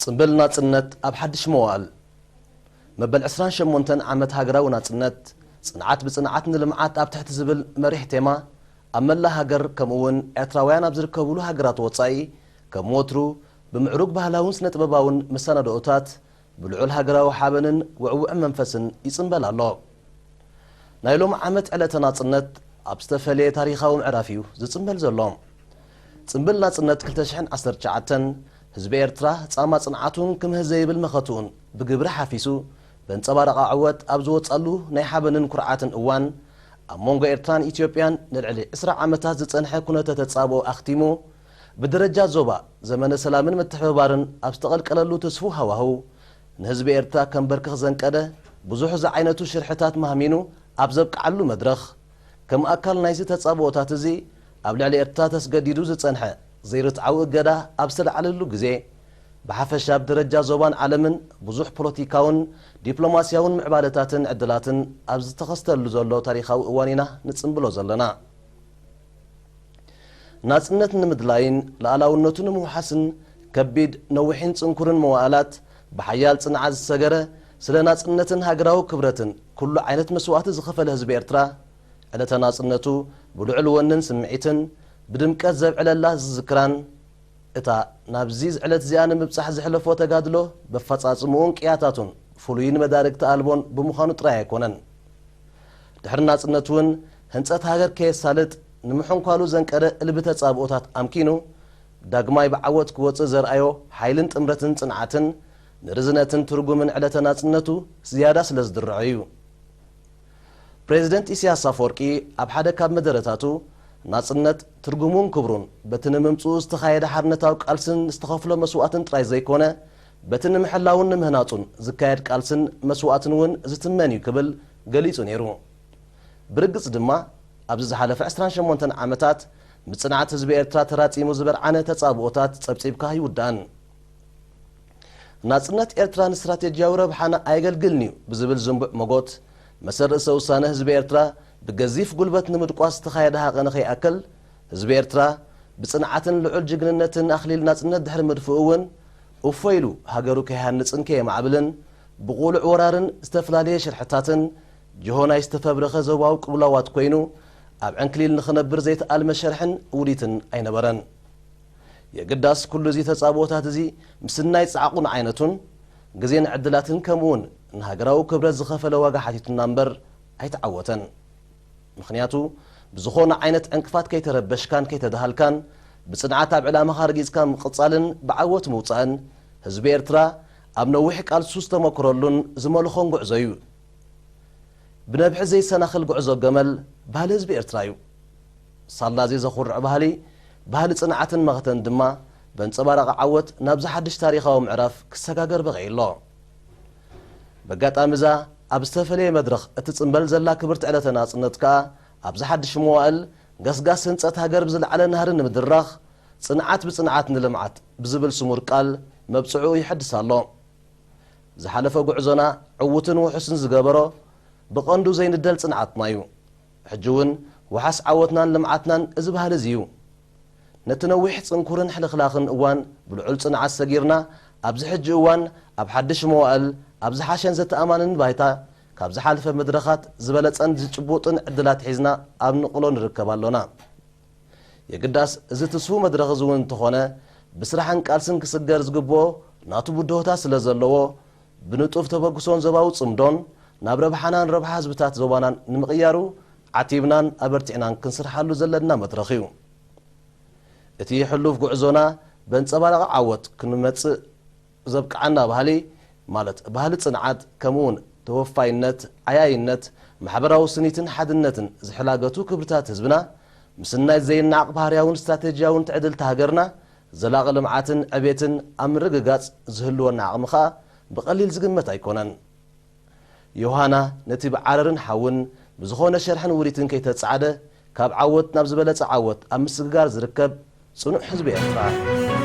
ጽምብል ናጽነት ኣብ ሓድሽ መዋእል። መበል ዕስራን ሸሞንተን ዓመት ሃገራዊ ናጽነት፣ ጽንዓት ብጽንዓት ንልምዓት ኣብ ትሕቲ ዝብል መሪሕ ቴማ፣ ኣብ መላእ ሃገር ከምኡ እውን ኤርትራውያን ኣብ ዝርከብሉ ሃገራት ወጻኢ፣ ከም ወትሩ ብምዕሩግ ባህላውን ስነ-ጥበባውን መሰናድኦታት፣ ብልዑል ሃገራዊ ሓበንን ውዕውዕ መንፈስን ይጽምበል ኣሎ። ናይ ሎም ዓመት ዕለተ ናጽነት ኣብ ዝተፈለየ ታሪኻዊ ምዕራፍ እዩ ዝጽምበል ዘሎ። ጽምብል ናጽነት ክልተ ሽሕን ዓሰርተ ትሽዓተን ህዝቢ ኤርትራ ጻማ ጽንዓቱን ክምህ ዘይብል መኸትኡን ብግብሪ ሓፊሱ በንጸባረቓ ዕወት ኣብ ዝወጻሉ ናይ ሓበንን ኩርዓትን እዋን፣ ኣብ መንጎ ኤርትራን ኢትዮጵያን ንልዕሊ ዕስራ ዓመታት ዝጸንሐ ኩነተ ተጻብኦ ኣኽቲሙ፣ ብደረጃ ዞባ ዘመነ ሰላምን ምትሕብባርን ኣብ ዝተቐልቀለሉ ትስፉው ሃዋህው፣ ንህዝቢ ኤርትራ ከንበርክኽ ዘንቀደ ብዙሕ ዝዓይነቱ ሽርሕታት ማህሚኑ ኣብ ዘብቅዓሉ መድረኽ፣ ከም ኣካል ናይዚ ተጻብኦታት እዚ ኣብ ልዕሊ ኤርትራ ተስገዲዱ ዝጸንሐ ዘይርትዓዊ እገዳ ኣብ ዝተላዕለሉ ግዜ፣ ብሓፈሻ ኣብ ደረጃ ዞባን ዓለምን ብዙሕ ፖለቲካውን ዲፕሎማስያውን ምዕባለታትን ዕድላትን ኣብ ዝተኸስተሉ ዘሎ ታሪኻዊ እዋን ኢና ንጽምብሎ ዘለና። ናጽነት ንምድላይን ሉዓላውነቱ ንምውሓስን ከቢድ፣ ነዊሕን ጽንኩርን መዋእላት ብሓያል ጽንዓት ዝሰገረ፣ ስለ ናጽነትን ሃገራዊ ክብረትን ኩሉ ዓይነት መስዋእቲ ዝኸፈለ ህዝቢ ኤርትራ፣ ዕለተ ናጽነቱ ብልዑል ወንን ስምዒትን ብድምቀት ዘብዕለላ ዝዝክራን፣ እታ ናብዚ ዕለት እዚኣ ንምብጻሕ ዘሕለፎ ተጋድሎ፣ በፈጻጽምኡን ቅያታቱን ፍሉይን መዳርግቲ ኣልቦን ብምዃኑ ጥራይ ኣይኮነን። ድሕሪ ናጽነት እውን ህንጸት ሃገር ከየሳልጥ ንምሕንኳሉ ዘንቀደ እልቢ ተጻብኦታት ኣምኪኑ፣ ዳግማይ ብዓወት ክወጽእ ዘርኣዮ ሓይልን ጥምረትን ጽንዓትን ንርዝነትን ትርጉምን ዕለተ ናጽነቱ ዝያዳ ስለ ዝድርዖ እዩ። ፕሬዚደንት ኢሳያስ ኣፈወርቂ ኣብ ሓደ ካብ መደረታቱ፣ ናጽነት ትርጉሙን ክብሩን በቲ ንምምጽኡ ዝተኻየደ ሓርነታዊ ቃልስን ዝተኸፍሎ መስዋእትን ጥራይ ዘይኮነ፣ በቲ ንምሕላውን ንምህናጹን ዝካየድ ቃልስን መስዋእትን እውን ዝትመን እዩ ክብል ገሊጹ ነይሩ። ብርግጽ ድማ፣ ኣብዚ ዝሓለፈ ዕስራን ሸሞንተን ዓመታት ብጽንዓት ህዝቢ ኤርትራ ተራጺሙ ዝበርዓነ ተጻብኦታት ጸብጺብካ ኣይውዳእን። ናጽነት ኤርትራ ንስትራቴጂያዊ ረብሓና ኣየገልግልን እዩ ብዝብል ዝንቡዕ መጎት፣ መሰል ርእሰ ውሳነ ህዝቢ ኤርትራ ብገዚፍ ጉልበት ንምድቋስ ዝተኻየደ ሃቐ ንኸይኣክል፣ ህዝቢ ኤርትራ ብጽንዓትን ልዑል ጅግንነትን ኣኽሊል ናጽነት ድሕሪ ምድፍኡ እውን፣ እፎ ኢሉ ሃገሩ ከይሃንጽን ከየማዕብልን፣ ብቑሉዕ ወራርን ዝተፈላለየ ሽርሕታትን፣ ጅሆ ናይ ዝተፈብረኸ ዞባዊ ቅብላዋት ኮይኑ፣ ኣብ ዕንክሊል ንኽነብር ዘይተኣልመ ሸርሕን ውዲትን ኣይነበረን። የግዳስ፣ ኩሉ እዚ ተጻብኦታት እዚ ምስናይ ጻዕቑን ዓይነቱን፣ ግዜን ዕድላትን፣ ከምኡውን ንሃገራዊ ክብረት ዝኸፈለ ዋጋ ሓቲቱና እምበር ኣይተዓወተን። ምኽንያቱ፣ ብዝኾነ ዓይነት ዕንቅፋት ከይተረበሽካን ከይተደሃልካን፣ ብጽንዓት ኣብ ዕላማኻ ረጊጽካ ምቕጻልን ብዓወት ምውጻእን፣ ህዝቢ ኤርትራ ኣብ ነዊሕ ቃልሱ ዝተመክረሉን ዝመልኾን ጉዕዞ እዩ። ብነብሒ ዘይሰናኽል ጉዕዞ ገመል ባህሊ ህዝቢ ኤርትራ እዩ። ሳላ እዚ ዘኹርዕ ባህሊ፣ ባህሊ ጽንዓትን መኸተን ድማ በንጸባራቒ ዓወት ናብዚ ሓድሽ ታሪኻዊ ምዕራፍ ክሰጋገር በቒዑ ኣሎ። በጋጣሚ እዛ ኣብ ዝተፈለየ መድረኽ እትጽምበል ዘላ ክብርቲ ዕለተ ናጽነት ከኣ፣ ኣብዚ ሓድሽ መዋእል ገስጋስ ህንጸት ሃገር ብዝለዓለ ናህሪ ንምድራኽ፣ ጽንዓት ብጽንዓት ንልምዓት ብዝብል ስሙር ቃል መብጽዑ ይሕድስ ኣሎ። ዝሓለፈ ጉዕዞና ዕዉትን ውሑስን ዝገበሮ ብቐንዱ ዘይንደል ጽንዓትና እዩ። ሕጂ እውን ወሓስ ዓወትናን ልምዓትናን እዚ ባህሊ እዚ እዩ። ነቲ ነዊሕ ጽንኩርን ሕልኽላኽን እዋን ብልዑል ጽንዓት ሰጊርና፣ ኣብዚ ሕጂ እዋን ኣብ ሓድሽ መዋእል፣ ኣብ ዝሓሸን ዘተኣማንን ባይታ፣ ካብ ዝሓለፈ መድረኻት ዝበለጸን ዝጭቡጥን ዕድላት ሒዝና ኣብ ንቕሎ ንርከብ ኣሎና። የግዳስ፣ እዚ ትስፉው መድረኽ እዚ እውን እንተኾነ፣ ብስራሕን ቃልስን ክስገር ዝግብኦ ናቱ ብድሆታት ስለ ዘለዎ፣ ብንጡፍ ተበግሶን ዞባዊ ጽምዶን ናብ ረብሓናን ረብሓ ህዝብታት ዞባናን ንምቕያሩ ዓቲብናን ኣበርቲዕናን ክንስርሓሉ ዘለና መድረኽ እዩ። እቲ ሕሉፍ ጉዕዞና በንጸባራቒ ዓወት ክንመጽእ ዘብቅዓና ባህሊ፣ ማለት ባህሊ ጽንዓት፣ ከምኡውን ተወፋይነት፣ ዓያይነት፣ ማሕበራዊ ስኒትን ሓድነትን ዝሕላገቱ ክብርታት ህዝብና፣ ምስናይ ዘይነዓቕ ባህርያውን ስትራቴጂያውን ትዕድልቲ ሃገርና፣ ዘላቒ ልምዓትን ዕቤትን ኣብ ምርግጋጽ ዝህልወና ዓቕሚ ከኣ ብቐሊል ዝግመት ኣይኮነን። ዮሃና ነቲ ብዓረርን ሓውን ብዝኾነ ሸርሕን ውዲትን ከይተጻዕደ፣ ካብ ዓወት ናብ ዝበለጸ ዓወት ኣብ ምስግጋር ዝርከብ ጽኑዕ ህዝቢ ኤርትራ።